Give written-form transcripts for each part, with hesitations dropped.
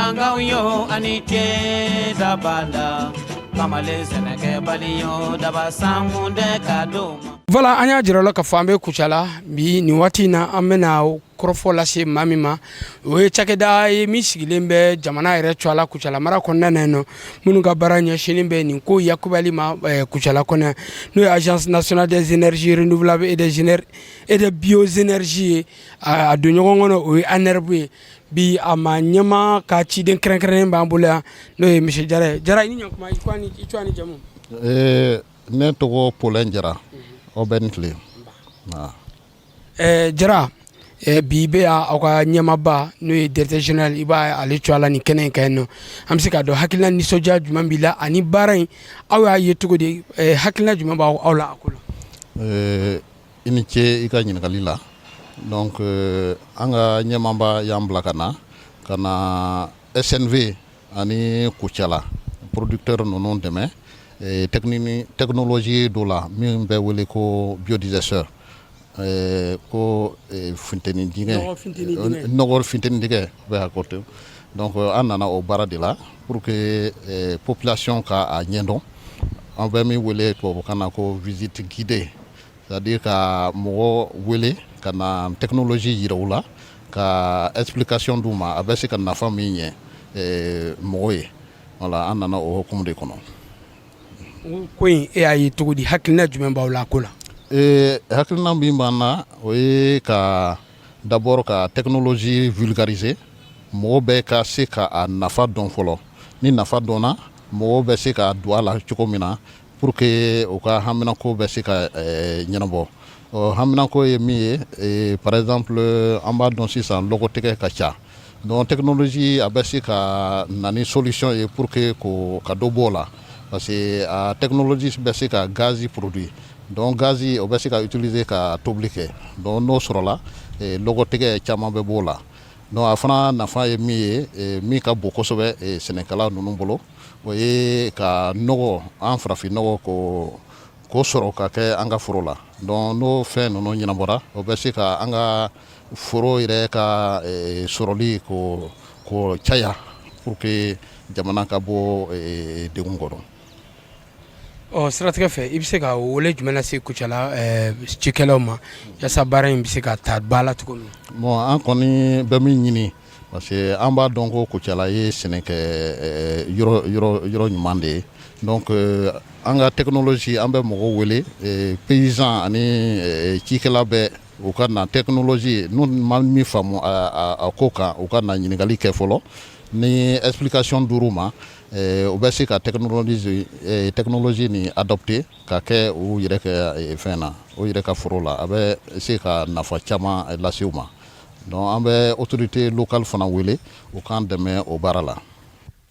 Kucalakaw yo ani ce dabada kamalen sɛnɛkɛbali yo daba sankun tɛ ka d'o ma. Voilà, an y'a jira la k'a fɔ an bɛ Kucala bi nin waati in na. An bɛna kɔrɔfɔ lase maa min ma, o ye cakɛda ye min sigilen bɛ jamana yɛrɛ cogoya la Kucala mara kɔnɔna na yen nɔ, minnu ka baara ɲɛsinnen bɛ nin ko yakubali ma Kucala kɔnɔ, n'o ye Agence nationale des énergies renouvelables et des bioénergies ye. A don ɲɔgɔn kɔnɔ, o ye ANERB ye. Bi a ma ɲɛma ka ciden kɛrɛnkɛrɛnnen b'an bolo yan, n'o ye monsieur Jara ye. Jara, i ni ɲankuma. I ko i tɔgɔ ni jamu? Ne tɔgɔ Polɛn Jara. Aw bɛ ni tile. Jara, bi bɛ yan, aw ka ɲɛmaaba, n'o ye directeur général, i b'a ale cogoya la nin kɛnɛ in kan yen nɔ. An bɛ se k'a dɔn hakilina nisɔndiya jumɛn b'i la, ani baara in, aw y'a ye cogo di? Hakilina jumɛn b'aw aw la a ko la? I ni ce i ka ɲininkali la. Donc an ka ɲɛmaaba y'an bila ka na SNV ani Kucala producteur ninnu dɛmɛ technologie dɔ la min bɛ wele ko biodigesteur, ko funteni dingɛ, nɔgɔ funteni dingɛ bɛ à côté. Donc an nana o baara de la pour que population ka a ɲɛdɔn. An bɛ min wele tubabukan na ko visite guidée, c'est à dire ka mɔgɔ wele ka na technologie yira u la, ka explication d'u ma, a bɛ se ka nafa min ɲɛ mɔgɔ ye. Voilà, an nana o hukumu de kɔnɔ. Ko in, e y'a ye cogo di? Hakilina jumɛn b'aw la a ko la? Hakilina min b'an na, o ye ka d'abord ka technologie vulgariser, mɔgɔ bɛɛ ka se ka a nafa dɔn fɔlɔ. Ni nafa dɔnna, mɔgɔw bɛ se ka don a la cogo min na pour que u ka haminako bɛ se ka ɲɛnabɔ. Ɔ haminako ye min ye, par exemple, an b'a dɔn sisan lɔgɔtigɛ ka ca. Donc technologie a bɛ se ka na ni solution ye pour que ko ka dɔ bɔ o la, parce que a technologie bɛ se ka gaz produit. Donc gaz o bɛ se ka utiliser ka tobili kɛ. Donc n'o sɔrɔla, lɔgɔtigɛ caman bɛ b'o la. Donc a fana nafa ye min ye, min ka bon kosɛbɛ sɛnɛkɛla ninnu bolo, o ye ka nɔgɔ, an farafin nɔgɔ, ko k'o sɔrɔ ka kɛ an ka foro la. Donc n'o fɛn ninnu ɲɛnabɔra, o bɛ se ka an ka foro yɛrɛ ka sɔrɔli ko caya pour que jamana ka bɔ degun kɔnɔ. Ɔ siratigɛ fɛ, i bɛ se ka wele jumɛn lase Kucala cikɛlaw ma, yaasa baara in bɛ se ka ta ba la cogo min? Bon, an kɔni bɛ min ɲini, parce que an b'a dɔn ko Kucala ye sɛnɛkɛ yɔrɔ yɔrɔ ɲuman de ye. Donc an ka technologie, an bɛ mɔgɔw wele, paysan ani cikɛla bɛɛ, u ka na technologie. N'u ma min faamu a ko kan, u ka na ɲininkali kɛ fɔlɔ. Ni explication dir'u ma, u bɛ se ka technologie nin adopter ka kɛ u yɛrɛ kɛ fɛn na, u yɛrɛ ka foro la. A bɛ se ka nafa caman lase u ma. Donc an bɛ autorité locale fana wele, u k'an dɛmɛ o baara la.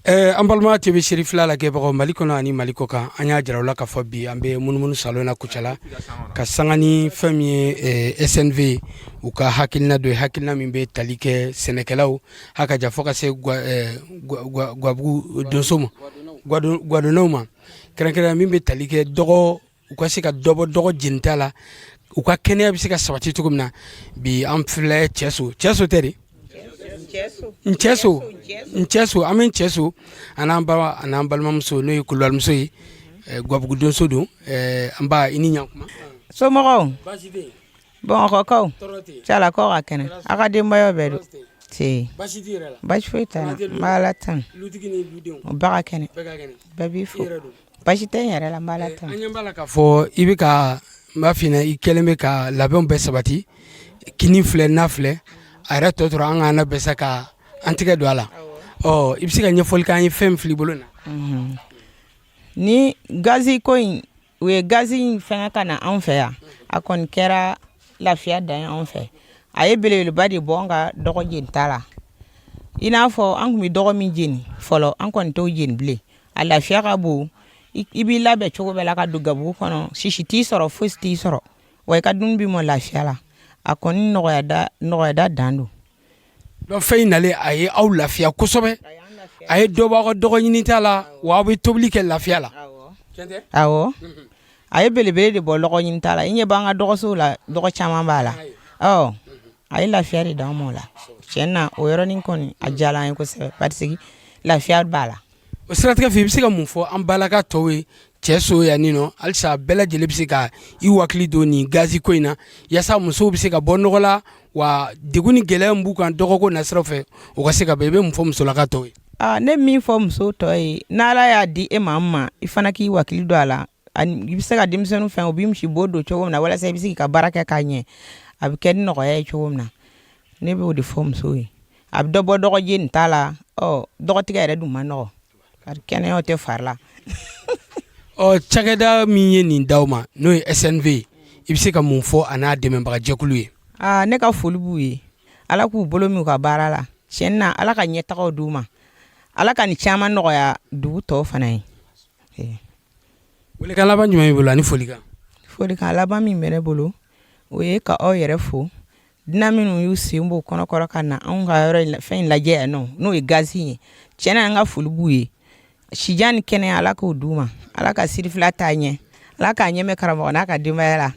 An balima TV Seri fila lajɛbagaw Mali kɔnɔ ani Mali kɔ kan, an y'a jira u la k'a fɔ bi an bɛ munumunu salon na Kucala, ka sanga ni fɛn min ye SNV u ka hakilina dɔ ye, hakilina min bɛ tali kɛ sɛnɛkɛlaw haka ja fo ka se gabugu donso ma, gwadonnaw ma kɛrɛnkɛrɛnnenya, min bɛ tali kɛ dɔgɔ, u ka se ka dɔ bɔ dɔgɔ jenita la, u ka kɛnɛya bɛ se ka sabati cogo min na. Bi an filɛ Cɛso, Cɛso tɛ de, Ncɛso, Ncɛso. An bɛ Ncɛso, an n'an ba an'an balimamuso, n'o ye kulubalimuso ye, gabugu donso don. An ba, i ni ɲankuma. Somɔgɔw, bamakɔkaw, calakaw ka kɛnɛ, aw ka denbayaw bɛɛ don se? Baasi t'i yɛrɛ la? Baasi foyi tɛ n na, n bɛ Ala tanu. Lutigi ni ludenw? U bɛɛ ka kɛnɛ. Bɛɛ ka kɛnɛ. Bɛɛ b'i fo. I yɛrɛ don? Baasi tɛ n yɛrɛ la, n bɛ Ala tanu. An ɲɛ b'a la k'a fɔ i bɛ ka, n b'a f'i ɲɛna, i kɛlen bɛ ka labɛnw bɛɛ sabati. Kini filɛ, na filɛ, a yɛrɛ tɔ tora an k'an labɛn sa ka an tɛgɛ don a la. Ɔ i bɛ se ka ɲɛfɔli k'an ye fɛn min filɛ i bolo na? Ni gazi ko in, u ye gazi in fɛngɛ ka na anw fɛ yan, a kɔni kɛra lafiya dan ye anw fɛ. A ye belebeleba de bɔ an ka dɔgɔ jenita la. I n'a fɔ an tun bɛ dɔgɔ min jeni fɔlɔ, an kɔni t'o jeni bilen. A lafiya ka bon. I b'i labɛn cogo bɛɛ la ka don gabugu kɔnɔ, sisi t'i sɔrɔ, fosi t'i sɔrɔ, wa i ka dumuni b'i mɔ lafiya la. A kɔni nɔgɔyada nɔgɔyada dan don. Donc fɛn in nalen, a ye aw lafiya kosɛbɛ, a ye dɔ bɔ aw ka dɔgɔ ɲinita la, wa aw bɛ tobili kɛ lafiya la. Awɔ, a ye belebele de bɔ lɔgɔ ɲinita la. I ɲɛ b'an ka dɔgɔsow la, dɔgɔ caman b'a la. Ɔ A ye lafiya de d'an ma o la. Tiɲɛ na, o yɔrɔnin kɔni, a diyara an ye kosɛbɛ, parce que lafiya b'a la. O siratigɛ fɛ, i bɛ se ka mun fɔ an balaka tɔw ye Cɛso yan nin nɔ halisa? Bɛɛ lajɛlen bɛ se ka i hakili don nin gazi ko in na, yaasa musow bɛ se ka bɔ nɔgɔ la wa, degun ni gɛlɛya min b'u kan dɔgɔko nasiraw fɛ, o ka se ka bɛn. I bɛ mun fɔ musolaka tɔw ye? Aa, ne min fɔ muso tɔ ye, n'Ala y'a di e ma, i fana k'i hakili don a la. I bɛ se ka denmisɛnnin fɛn, u bɛ misibo don cogo min na, walasa i bɛ se k'i ka baara kɛ k'a ɲɛ, a bɛ kɛ ni nɔgɔya ye cogo min na. Ne b'o de fɔ musow ye. A bɛ dɔ bɔ dɔgɔ jeni t'a la. Ɔ, dɔgɔtigɛ yɛrɛ dun ma nɔgɔ, kɛnɛya tɛ fari la. Ɔ, cakɛda min ye nin d'aw ma, n'o ye SNV ye, i bɛ se ka mun fɔ a n'a dɛmɛbagajɛkulu ye? Aa, ne ka foli b'u ye. Ala k'u bolo min u ka baara la. Tiɲɛ na, Ala ka ɲɛtagaw d'u ma. Ala ka nin caman nɔgɔya dugu tɔw fana ye. Weelekan laban jumɛn b'i bolo ani folikan? Folikan laban min bɛ ne bolo, o ye ka aw yɛrɛ fo. Dunan minnu y'u sen bɔ kɔnɔkɔrɔ ka na anw ka yɔrɔ fɛn in lajɛ yan nɔ, n'o ye gazi ye, tiɲɛ na, an ka foli b'u ye. Sijan ni kɛnɛya, Ala k'o d'u ma. Ala ka sirifila taa ɲɛ. Ala k'a ɲɛmɛ karamɔgɔ n'a ka denbaya la.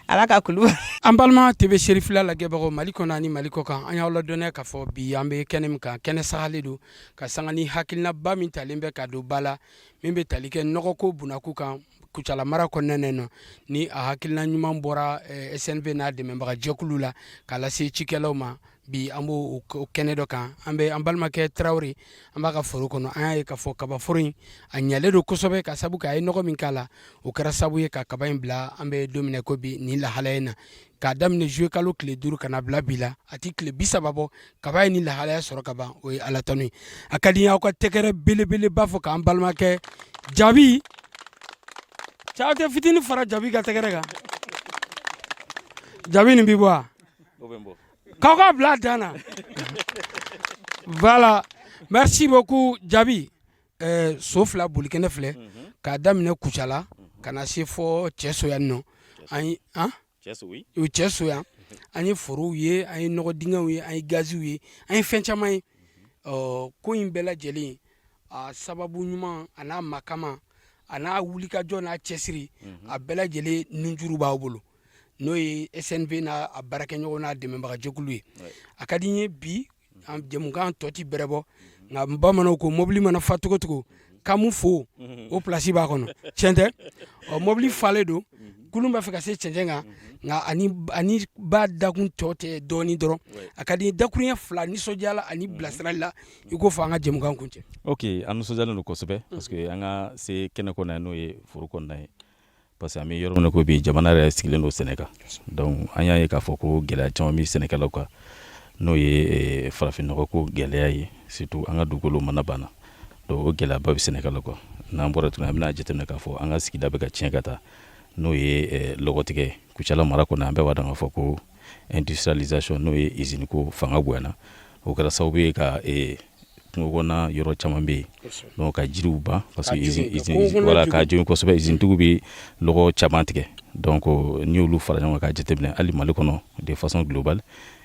Ala ka kulu. An balima TV Serifila lajɛbagaw Mali kɔnɔ ani Mali kɔ kan, an y'aw ladɔnniya k'a fɔ bi an bɛ kɛnɛ min kan, kɛnɛ sagalen don ka sanga ni hakilinaba min talen bɛ ka don ba la, min bɛ tali kɛ nɔgɔko bunakun kan Kucala mara kɔnɔna nɔ. Ni a hakilina ɲuman bɔra SNV n'a dɛmɛbaga jɛkulu la k'a lase cikɛlaw ma, bi an b'o kɛnɛ dɔ kan. An bɛ an balimakɛ Tarawele, an b'a ka foro kɔnɔ. An y'a ye k'a fɔ kabaforo in a ɲalen don kosɛbɛ, ka sabu kɛ a ye nɔgɔ min k'a la, o kɛra sababu ye ka kaba in bila an bɛ don min na ko bi nin lahalaya in na. K'a daminɛ juillet kalo tile 5 ka na bila bi la, a tɛ tile 30 bɔ, kaba ye ni lahalaya sɔrɔ ka ban. O ye Ala tanu ye. A ka di aw ka tɛgɛrɛ belebeleba fɔ k'an balimakɛ Jaabi cɛ tɛ fitinin fara Jaabi ka tɛgɛrɛ kan. Jaabi, nin bi bɔ wa k'aw ka bila a dan na. Voilà, merci beaucoup Jaabi. So fila bolikɛnɛ filɛ, k'a daminɛ Kucala ka na se fɔ Cɛso yan nɔ. An an Cɛso yan, an ye forow ye, an ye nɔgɔ dingɛw ye, an ye gaziw ye, an ye fɛn caman ye. Ɔ, ko in bɛɛ lajɛlen a sababu ɲuman, a n'a makama, a n'a wulikajɔ, n'a cɛsiri, a bɛɛ lajɛlen nunjuru b'aw bolo, n'o ye SNV n'a a baarakɛɲɔgɔn n'a dɛmɛbagajɛkulu ye. A ka di n ye bi an jɛmukan tɔ ti bɛrɛ bɔ, nka bamananw ko mobili mana fa cogo cogo, kamu fo o place b'a kɔnɔ. Tiɲɛ tɛ? Ɔ, mobili falen don, kulun b'a fɛ ka se cɛncɛn kan, nka ani ba dakun tɔ tɛ dɔɔnin dɔrɔn. A ka di dakuruɲɛ fila nisɔndiyala ani bilasirali la, i k'o fɔ an ka jɛmukan kuncɛ. Ok, an nisɔndiyalen don kosɛbɛ, parce que an ka se kɛnɛ kɔnɔ yan, n'o ye foro kɔnɔna ye, parce que an bɛ yɔrɔ min na ko bi, jamana yɛrɛ sigilen don sɛnɛ kan. Donc an y'a ye k'a fɔ ko gɛlɛya caman bɛ sɛnɛkɛlaw kan, n'o ye farafinnɔgɔ ko gɛlɛya ye, surtout an ka dugukolo mana banna. Donc o gɛlɛyaba bɛ sɛnɛkɛlaw kan. N'an bɔra tuguni, an bɛna jateminɛ k'a fɔ an ka sigida bɛ ka tiɲɛ ka taa, n'o ye lɔgɔtigɛ. Kucala mara kɔnɔ, an bɛɛ b'a dɔn k'a fɔ ko industrialisation, n'o ye usine ko fanga bonyana, o kɛra sababu ye ka kungo kɔnɔna yɔrɔ caman bɛ yen, donc ka jiriw ban, parce que voilà, ka jogin kosɛbɛ. Usine-tigiw bɛ lɔgɔ caman tigɛ. Donc n'i y'olu fara ɲɔgɔn kan k'a jateminɛ, hali Mali kɔnɔ, de façon globale,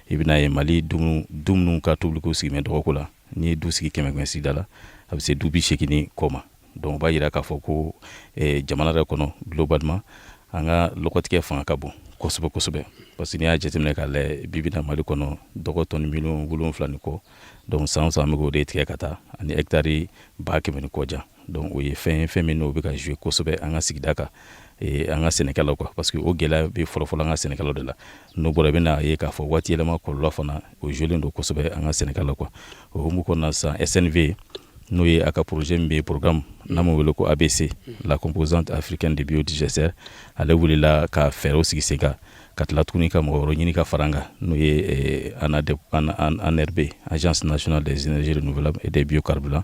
i bɛna ye Mali du minnu ka tobiliko sigilen bɛ dɔgɔko la, n'i ye du sigi 100 100 sigida la, a bɛ se du 80 ni kɔ ma. Donc o b'a jira k'a fɔ ko jamana yɛrɛ kɔnɔ, globalement, an ka lɔgɔtigɛ fanga ka bon kosɛbɛ kosɛbɛ, parce que n'i y'a jateminɛ k'a lajɛ, bi bi na Mali kɔnɔ, dɔgɔ tɔni 7 miliyɔn ni kɔ, donc san o san an bɛ k'o de tigɛ ka taa, ani hectare 100 000 ni kɔ jan. Donc o ye fɛn ye, fɛn min n'o bɛ ka jouer kosɛbɛ an ka sigida kan, an ka sɛnɛkɛlaw kan, parce que o gɛlɛya bɛ fɔlɔfɔlɔ an ka sɛnɛkɛlaw de la. N'o bɔra, i bɛna ye k'a fɔ waati yɛlɛma kɔlɔlɔ fana, o jouer don kosɛbɛ an ka sɛnɛkɛlaw kan. O hukumu kɔnɔna sisan, SNV, n'o ye a ka projet min bɛ programme n'an b'o wele ko ABC, la composante africaine de biodigesteurs, ale wulila ka fɛɛrɛw sigi sen kan, ka tila tuguni ka mɔgɔ wɛrɛ ɲini ka fara an kan, n'o ye ANRB, Agence nationale des énergies renouvelables et des biocarburants.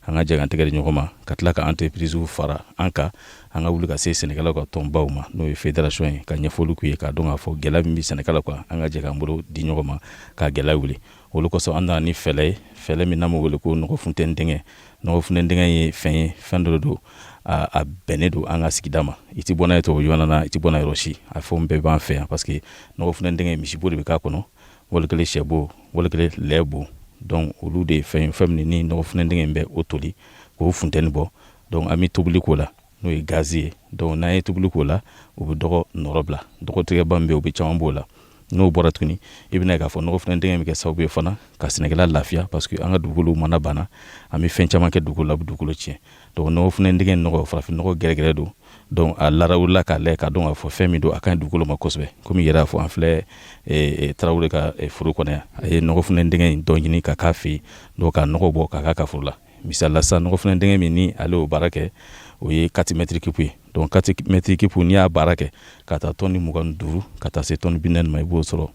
An ka jɛ k'an tɛgɛ di ɲɔgɔn ma, ka tila ka entreprise fara an kan, an ka wuli ka se sɛnɛkɛlaw ka tɔnbaw ma, n'o ye fédération ye, ka ɲɛfɔli k'u ye, k'a dɔn k'a fɔ gɛlɛya min bɛ sɛnɛkɛlaw kan, an ka jɛ k'an bolo di ɲɔgɔn ma k'a gɛlɛya wuli. Olu kosɔn, an nana ni fɛɛrɛ ye, fɛɛrɛ min n'an b'o wele ko nɔgɔ funteni dingɛ. Nɔgɔ funteni dingɛ ye fɛn ye, fɛn dɔ de don, a bɛnnen don an ka sigida ma. I tɛ bɔ n'a ye tubabu jamana na, i tɛ bɔ n'a yɔrɔ si, a fɛnw bɛɛ b'an fɛ yan, parce que nɔgɔ funteni dingɛ, misibo de bɛ k'a kɔnɔ, wali kelen sɛbo, wali kelen lɛ bo. Donc olu de ye fɛn ye, fɛn min ni nɔgɔ funteni dingɛ in bɛ o toli k'o funteni bɔ. Donc an bɛ tobili k'o la, n'o ye gazi ye. Donc n'an ye tobili k'o la, o bɛ dɔgɔ nɔrɔ bila. Dɔgɔtigɛba min bɛ yen, o bɛ caman b'o la. N'o bɔra tuguni, i bɛna k'a fɔ nɔgɔ funteni dingɛ bɛ kɛ sababu ye fana ka sɛnɛkɛla lafiya, parce que an ka dugukolo mana banna, an bɛ fɛn caman kɛ dugukolo la, a bɛ dugukolo tiɲɛ. Donc nɔgɔ funteni dingɛ nɔgɔ, farafin nɔgɔ gɛrɛgɛrɛ don. Donc a larawulila k'a lajɛ k'a dɔn k'a fɔ fɛn min don, a ka ɲi dugukolo ma kosɛbɛ. Komi i yɛrɛ y'a fɔ, an filɛ Tarawele ka foro kɔnɔ yan. A ye nɔgɔ funteni dingɛ in dɔ ɲini ka k'a fɛ yen, donc k'a nɔgɔ bɔ k'a k'a ka foro la. Misali la sisan, nɔgɔ funteni dingɛ min ni ale y'o baara kɛ, o ye 4 mètres cubes ye. Donc 4 mètres cubes, n'i y'a baara kɛ ka taa tɔni 25 ka taa se tɔni 40 ma, i b'o sɔrɔ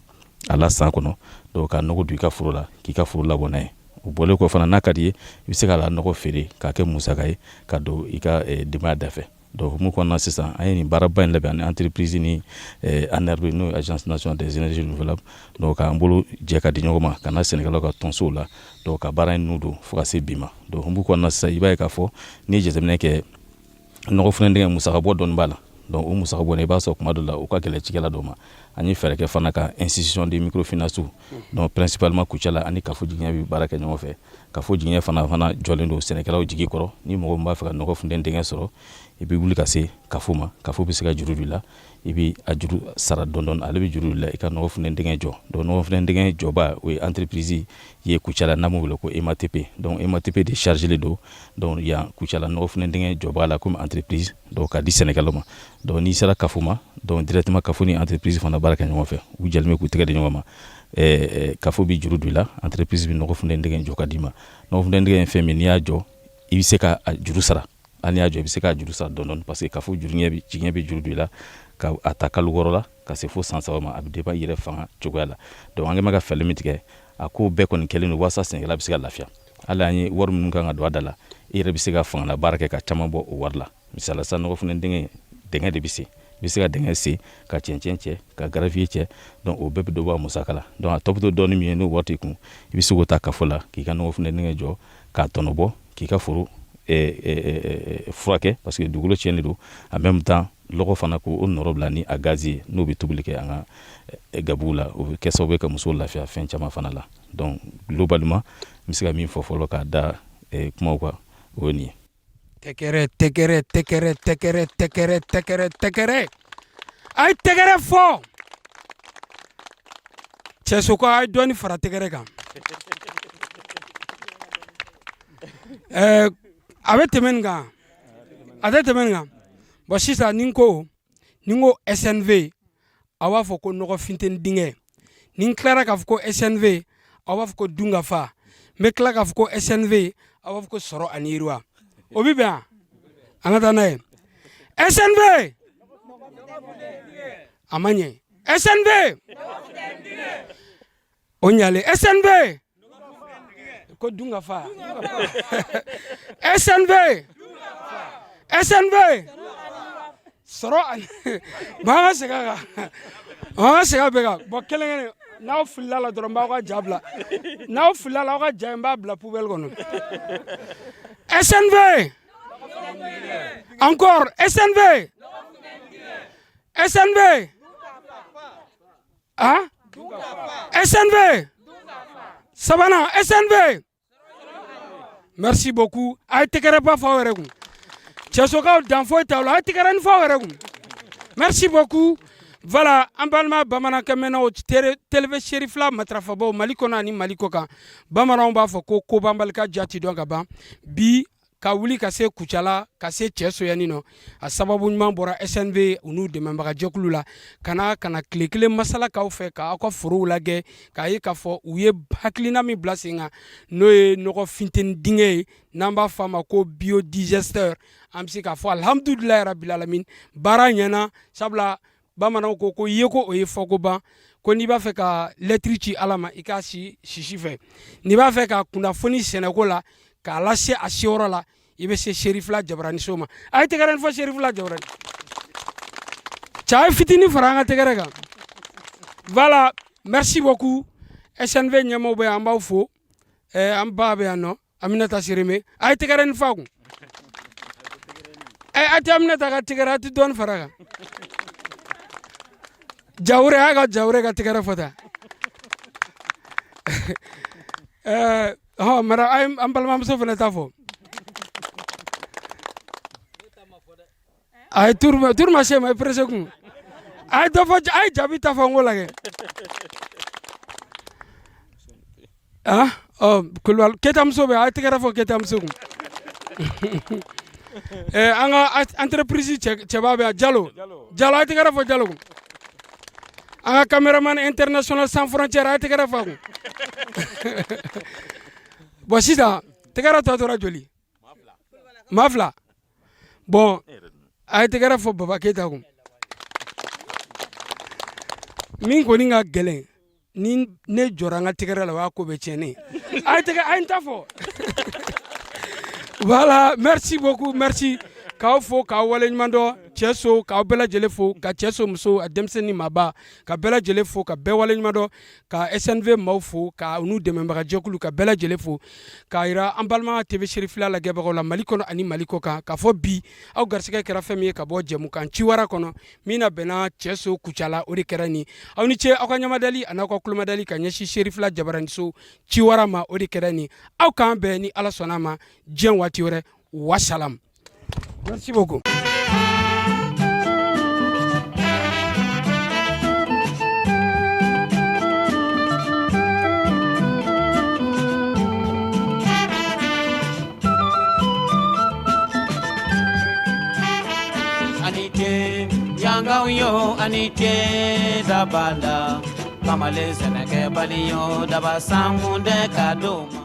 a la san kɔnɔ. Donc ka nɔgɔ don i ka foro la, k'i ka foro labɔ n'a ye. O bɔlen kɔ fana, n'a ka di ye, i bɛ se k'a la nɔgɔ feere k'a kɛ musaka ye ka don i ka denbaya da fɛ. Donc hukumu kɔnɔna, sisan an ye nin baaraba in labɛn ani entreprise ni ANERB, n'o ye Agence nationale des énergies renouvelables. Donc k'an bolo jɛ ka di ɲɔgɔn ma ka na sɛnɛkɛlaw ka tɔnsow la, donc ka baara in n'u don fo ka se bi ma. Donc hukumu kɔnɔna sisan, i b'a ye k'a fɔ n'i ye jateminɛ kɛ, nɔgɔ funteni dingɛ musaka bɔ dɔɔni b'a la. Donc o musaka bɔ, i b'a sɔrɔ kuma dɔ la, o ka gɛlɛn cikɛla dɔw ma. An ye fɛɛrɛ kɛ fana ka institution de microfinance, donc principalement Kucala ani Kafo Jigiɲɛ bɛ baara kɛ ɲɔgɔn fɛ. Kafo Jigiɲɛ fana jɔlen don sɛnɛkɛlaw jigi kɔrɔ. Ni mɔgɔ min b'a fɛ ka nɔgɔ funteni dingɛ sɔrɔ, i bɛ wuli ka se Kafo ma. Kafo bɛ se ka juru don i la, i bɛ a juru sara dɔɔni dɔɔni, ale bɛ juru don i la, i ka nɔgɔ funteni dingɛ jɔ. Donc nɔgɔ funteni dingɛ jɔba, o ye entreprise ye Kucala, n'an b'o wele ko EMATP. Donc EMATP de chargé don donc yan Kucala nɔgɔ funteni dingɛ jɔba la comme entreprise, donc k'a di sɛnɛkɛlaw ma. Donc n'i sera Kafo ma, donc directement Kafo ni entreprise fana baara kɛ ɲɔgɔn fɛ, u jɛlen bɛ k'u tɛgɛ di ɲɔgɔn ma. Kafo bɛ juru don i la, entreprise bɛ nɔgɔ funteni dingɛ jɔ ka d'i ma. Nɔgɔ funteni dingɛ ye fɛn min, n'i y'a jɔ, i bɛ se ka a juru sara. Hali n'i y'a jɔ, i bɛ se k'a juru sara dɔɔni dɔɔni, parce que Kafo juru ɲɛ jigiɲɛ bɛ juru don i la ka a ta kalo 6 la ka se fo san 3 ma. A bɛ dépend i yɛrɛ fanga cogoya la. Donc an kɛn bɛ ka fɛɛrɛ min tigɛ, a ko bɛɛ kɔni kɛlen don walasa sɛnɛkɛla bɛ se ka lafiya. Hali an ye wari minnu kan ka don a da la, i yɛrɛ bɛ se ka fangala baara kɛ ka caman bɔ o wari la. Misali la sisan, nɔgɔ funteni dingɛ, dingɛ de bɛ sen, i bɛ se ka dingɛ sen ka cɛncɛn cɛ, ka gravier cɛ. Donc o bɛɛ bɛ dɔ bɔ a musaka la. Donc a tɔ bɛ to dɔɔni min ye, n'o wari t'i kun, i bɛ se k'o ta kafo la k'i ka nɔgɔ funteni dingɛ jɔ k'a tɔnɔ bɔ, k'i ka foro furakɛ, parce que dugukolo tiɲɛnen don. En même temps, lɔgɔ fana, k'o nɔrɔ bila ni a gazi ye, n'o bɛ tobili kɛ an ka gabugu la, o bɛ kɛ sababu ye ka musow lafiya fɛn caman fana la. Donc globalement, n bɛ se ka min fɔ fɔlɔ k'a da kumaw kan, o ye nin ye. Tɛgɛrɛ, tɛgɛrɛ, tɛgɛrɛ, tɛgɛrɛ, tɛgɛrɛ, tɛgɛrɛ, tɛgɛrɛ, a ye tɛgɛrɛ fɔ. Cɛso ko a ye dɔɔni fara tɛgɛrɛ kan. A bɛ tɛmɛ nin kan, a tɛ tɛmɛ nin kan. Bon, sisan ni n ko SNV, aw b'a fɔ ko nɔgɔ funteni dingɛ. Ni n tilara k'a fɔ ko SNV, aw b'a fɔ ko dunkafa. N bɛ tila k'a fɔ ko SNV, aw b'a fɔ ko sɔrɔ ani yiriwa. O bɛ bɛn wa? An ka taa n'a ye. SNV, a ma ɲɛ. SNV, o ɲalen. SNV ko dunkafa. SNV, SNV sɔrɔ ani. Bon, an ka segin a kan, an ka segin a bɛɛ kan. Bon, kelen kelen, n'aw filila la dɔrɔn, n b'aw ka ja bila. N'aw filila la, aw ka ja in, n b'a bila poubelle kɔnɔ. SNV, encore SNV, SNV, ah, SNV sabanan, SNV. Merci beaucoup. A ye tɛgɛrɛba fɔ aw yɛrɛ kun. Cɛsokaw, dan foyi t'aw la, a ye tɛgɛrɛ fɔ aw yɛrɛ kun. Merci beaucoup. Voilà, an balima bamanankɛ mɛnnaw, TV Serifila matarafabaw Mali kɔnɔ ani Mali kɔ kan, bamananw b'a fɔ ko kobanbali ka ja ti dɔn ka ban. Bi ka wuli ka se Kucala, ka se Cɛso yanni nɔ, a sababu ɲuman bɔra SNV u n'u dɛmɛbagajɛkulu la ka na ka na tile kelen masala k'aw fɛ, k'aw ka forow lajɛ, k'a ye k'a fɔ u ye hakilina min bila sen kan, n'o ye nɔgɔ funteni dingɛ ye, n'an b'a fɔ a ma ko biodigesteur. An bɛ se k'a fɔ alhamdulilayi rabil alamin, baara ɲɛna. Sabula bamananw ko ko yeko o ye fɔko ban, ko n'i b'a fɛ ka lɛtiri ci Ala ma, i k'a si sisi fɛ. N'i b'a fɛ ka kunnafoni sɛnɛko la k'a lase a seyɔrɔ la, i bɛ se Serifila jabaraniso ma. A ye tɛgɛrɛ fɔ Serifila jabarani. Cɛ, a ye fitinin fara an ka tɛgɛrɛ kan. Voilà, merci beaucoup. SNV ɲɛmaaw bɛ yan, an b'aw fo. An ba bɛ yan nɔ, Aminata Sereme, a ye tɛgɛrɛ ni fa kun. A tɛ Aminata ka tɛgɛrɛ, a tɛ dɔɔnin fara kan. Jawure, a ka Jawure ka tɛgɛrɛ fɔ tan. Hɔn mara, a ye an balimamuso fana ta fɔ. A ye tour ma se ma, i pressé kun. A ye dɔ fɔ, a ye jaabi ta fɔ n k'o lajɛ. Ah, ɔ Kulubali Keyitamuso bɛ, a ye tɛgɛrɛ fɔ Keyitamuso kun. An ka entreprise cɛba bɛ yan, Jalo. Jalo, a ye tɛgɛrɛ fɔ Jalo kun. An ka caméraman international sans frontière, a ye tɛgɛrɛ fɔ a kun. Bon, sisan tɛgɛrɛ tɔ tora joli? Maa fila. Bon, a ye tɛgɛrɛ fɔ Baba Keyita kun. Min kɔni ka gɛlɛn, ni ne jɔra n ka tɛgɛrɛ la, o y'a ko bɛɛ tiɲɛnen. A ye tɛgɛ, a ye n ta fɔ. Voilà, merci beaucoup, merci. K'aw fo, k'aw waleɲuman dɔn. Cɛso, k'aw bɛɛ lajɛlen fo, ka cɛso muso, a denmisɛnnin, maaba, ka bɛɛ lajɛlen fo, ka bɛɛ waleɲuman dɔn, ka SNV maaw fo, ka n'u dɛmɛbagajɛkulu, ka bɛɛ lajɛlen fo, k'a yira an balima TV Serifila lajɛbagaw la Mali kɔnɔ ani Mali kɔ kan, k'a fɔ bi aw garisɛgɛ kɛra fɛn min ye ka bɔ jɛmukan Ciwara kɔnɔ, min na bɛnna Cɛso Kucala, o de kɛra nin. Aw ni ce aw ka ɲamadali ani aw ka kulomadali ka ɲɛsin Serifila jabaraniso Ciwara ma, o de kɛra nin. Aw k'an bɛn ni Ala sɔnna ma diɲɛ waati wɛrɛ. Wasalam, merci beaucoup. Ani ce yangaw yo, ani ce dabala kamalen sɛnɛkɛbali yo, daba sankun tɛ ka d'o ma.